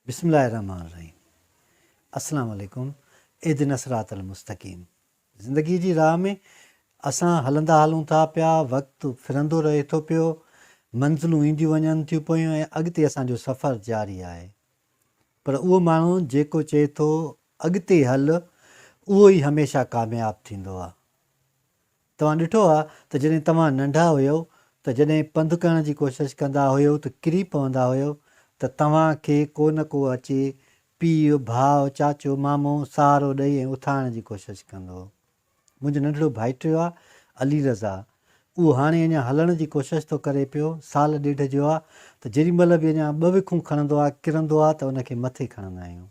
بسم الله الرحمٰن الرحيم السلام عليڪم اهدنا الصراط المستقيم زندگي جي راهه ۾ اسان هلندا هلون ٿا پيا وقت ڦرندو رهي ٿو پيو منزلون اينديون وڃن ٿيون پيون ۽ اڳتي اسان جو سفر جاري آهي پر اهو ماڻهو جيڪو چئي ٿو اڳتي هل اهو ئي هميشه ڪامياب ٿيندو آهي توهان ڏٺو آ ته جڏهن توهان ننڍا هيؤ ته جڏهن پنڌ ڪرڻ جي ڪوشش ڪندا هيؤ ته ڪري پوندا هيؤ ته توهان کي ڪو نه ڪو اچي پيء، ڀاء، چاچو، مامو سهارو ڏئي ۽ اٿارڻ جي ڪوشش ڪندو هو. منهنجو ننڍڙو ڀائٽيو آ علي رضا اهو هاڻي اڃا هلڻ جي ڪوشش ٿو ڪري پيو، سال ڏيڍ جو آ ته جيڏي مهل به اڃا ٻه وکون کڻندو آ ڪرندو آ ته ان کي مٿي کڻندا آهيون.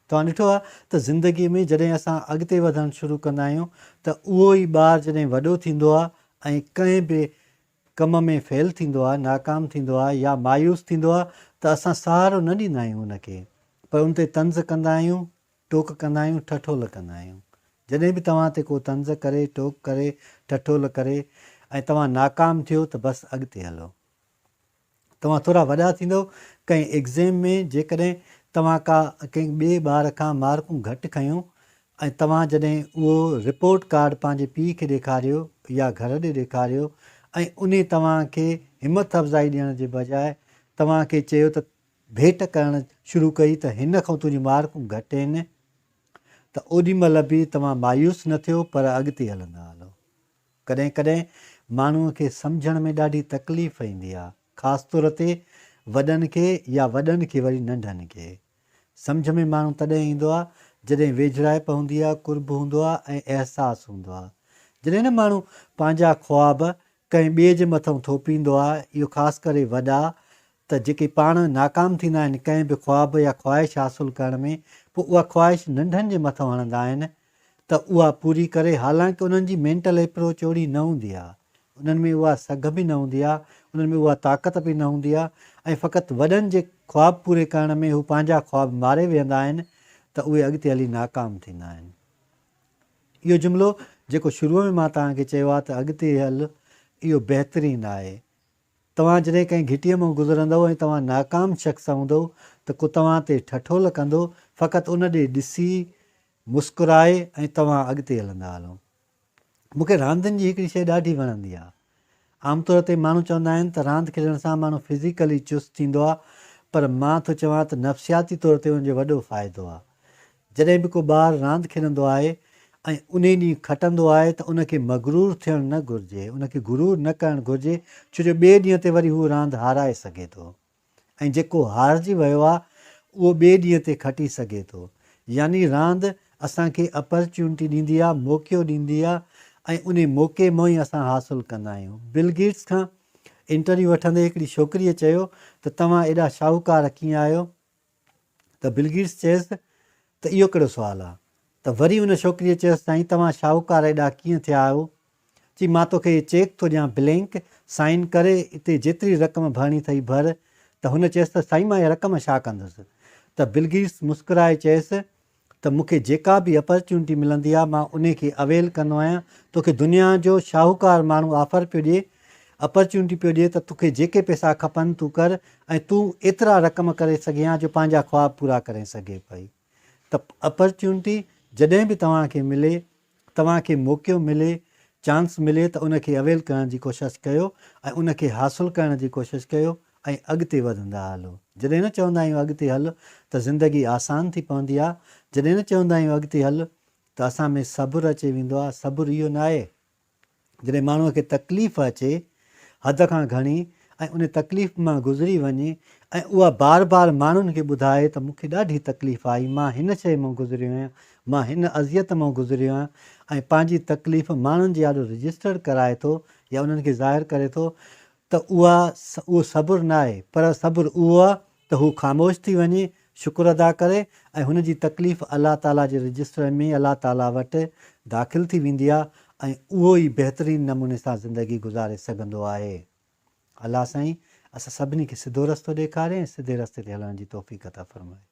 توهان ڏٺو آهي ته زندگي ۾ جڏهن اسان اڳتي وڌڻ شروع ڪندا آهيون ته اهو ئي ٻار جڏهن وڏو ٿيندو آهي ۽ ڪنهن به ڪم ۾ فيل ٿيندو آهي، ناڪام ٿيندو آهي يا مايوس ٿيندو آهي ته اسان سهارو نه ڏيندا آهيون ان کي پر ان تي طنز ڪندا آهيون، ٽوڪ ڪندا آهيون، ٺٺول ڪندا آهيون. جڏهن به توهان تي ڪو طنز ڪري، ٽوڪ ڪري، ٺٺول ڪري ۽ توهان ناڪام ٿيو ته بس اڳتي هلو. توهان ٿورا وڏا ٿيندؤ، ڪنهن ايگزيم ۾ جيڪڏهن توهان ڪا ڪنهن ٻئي ٻار کان مارڪون گهٽ کنيون ۽ توهان جڏهن اهو رپورٽ ڪارڊ پنهنجي پيء کي ڏيکاريو يا گهر ڏي ڏيکاريو ۽ انهي توهان کي همٿ افزائي ڏيڻ جي بجاء توهان کي چيو ته ڀيٽ ڪرڻ شروع ڪئي ته هن کان تنهنجون مارڪون گهٽ آهن ته اوڏي مهل به توهان مايوس نه ٿيو پر اڳتي هلندا هلو. ڪڏهن ڪڏهن ماڻهوء کي سمجهڻ ۾ ڏاڍي تڪليف ايندي آ، خاص طور تي وڏن کي يا وڏن کي وري ننڍن کي. سمجهه ۾ ماڻهو تڏهن ايندو آ، جڏهن ويجهڙائپ هوندي آ، قرب هوندو آ ۽ احساس هوندو آ. جڏهن نه ماڻهو پنهنجا خواب ڪنهن ٻئي جي مٿئون ٿوپيندو آ، اهو خاص ڪري وڏا، ته جيڪي پاڻ ناڪام ٿيندا آهن ڪنهن به خواب يا خواهش حاصل ڪرڻ ۾ پوء اها خواهش ننڍن جي مٿان هڻندا آهن ته اها پوري ڪري حالانڪه انهن جي مينٽل ايپروچ اوڙي نه هوندي آهي انهن ۾ اها سگهه به نه هوندي آهي انهن ۾ اها طاقت به نه هوندي آهي ۽ فقط وڏن جي خواب پوري ڪرڻ ۾ هو پنهنجا خواب ماري ويهندا آهن ته اهي اڳتي هلي ناڪام ٿيندا آهن. اهو جملو جيڪو شروع ۾ مان توهان کي چيو آهي ته اڳتي هل اهو بهترين آهي. توهان جڏهن ڪنهن گهٽيء مان گذرندؤ ۽ توهان ناڪام شخص هوندؤ ته ڪو توهان تي ٺٺول ڪندو، فقط ان ڏي ڏسي، مسڪرائي ۽ توهان اڳتي هلندا هلو. مون کي راندين جي هڪڙي شيء ڏاڍي وڻندي آهي. عام طور تي ماڻهو چوندا آهن ته راند کيڏڻ سان ماڻهو فزيڪلي چست ٿيندو آهي پر مان ٿو چوان ته نفسياتي طور تي ان جو وڏو فائدو آهي. جڏهن به ڪو ٻار راند کيڏندو آهي ۽ انهي ڏينهن کٽندو آهي ته ان کي مغرور ٿيڻ نه گهرجي، ان کي غرور نه ڪرڻ گهرجي ڇو جو ٻئي ڏينهن تي وري هو راند هارائي سگهي ٿو ۽ جيڪو هارجي ويو آهي اهو ٻئي ڏينهن تي کٽي سگهي ٿو. يعني راند اسان کي اپرچونٽي ڏيندي آهي، موقعو ڏيندي آهي ۽ انهي موقعي مان ئي اسان حاصل ڪندا آهيون. بل گيٽس کان انٽرويو وٺندي هڪڙي ڇوڪريء چيو ته توهان ايڏا شاهوڪار ڪيئن آهيو؟ ته بل گيٽس چيس ته اهو ڪهڙو سوال آ؟ ته وري ان ڇوڪريء چيس سائين توهان شاهوڪار ايڏا ڪيئن ٿيا آهيو؟ چي مان توکي هي چيڪ ٿو ڏيان بلينڪ سائن ڪري اتي جيتري رقم ڀرڻي ٿئي ڀر ته هن چيس ته سائين مان اها رقم ڇا ڪندس؟ ته بل گيٽس مسڪرائي چيس ته مون کي جيڪا به اپرچونٽي ملندي آهي مان انهي کي اويل ڪندو آهيان، توکي دنيا جو شاهوڪار ماڻهو آفر پيو ڏئي، اپرچونٽي پيو ڏئي ته توکي جيڪي پئسا کپن تون ڪر ۽ تون ايترا رقم ڪري سگهين ها جو پنهنجا خواب پورا ڪري سگهين پئي ته اپرچونٽي جڏهن به توهان کي ملي توهان کي موقعو ملي، چانس ملي ته ان کي اويل ڪرڻ جي ڪوشش ڪيو ۽ ان کي حاصل ڪرڻ جي ڪوشش ڪيو ۽ اڳتي وڌندا هلو. جڏهن نه چوندا آهيون اڳتي هل ته زندگي آسان ٿي پوندي آهي، جڏهن نه چوندا آهيون اڳتي هل ته اسان ۾ صبر اچي ويندو آهي، صبر اهو ناهي جڏهن ماڻهوء کي تڪليف اچي حد کان گهڻي ۽ ان تڪليف مان گذري وڃي ۽ اها بار بار ماڻهن کي ٻڌائي ته مون کي ڏاڍي تڪليف آئي، مان هن شيء مان گذريو آهيان، مان هن اذيت مان گذريو آهيان ۽ پنهنجي تڪليف ماڻهن جي آڏو رجسٽرڊ ڪرائي ٿو يا انهن کي ظاهر ڪري ٿو ته اها اهو صبر ناهي پر صبر اهو آهي ته هو خاموش ٿي وڃي، شڪر ادا ڪري ۽ هن جي تڪليف الله تعاليٰ جي رجسٽر ۾ الله تعاليٰ وٽ داخل ٿي ويندي آهي ۽ اهو ئي بهترين نموني سان زندگي گذاري سگهندو آهي. الله سائين اسان سڀني کي سڌو رستو ڏيکاري ۽ سڌي رستي تي هلڻ جي توفيق عطا فرمائي.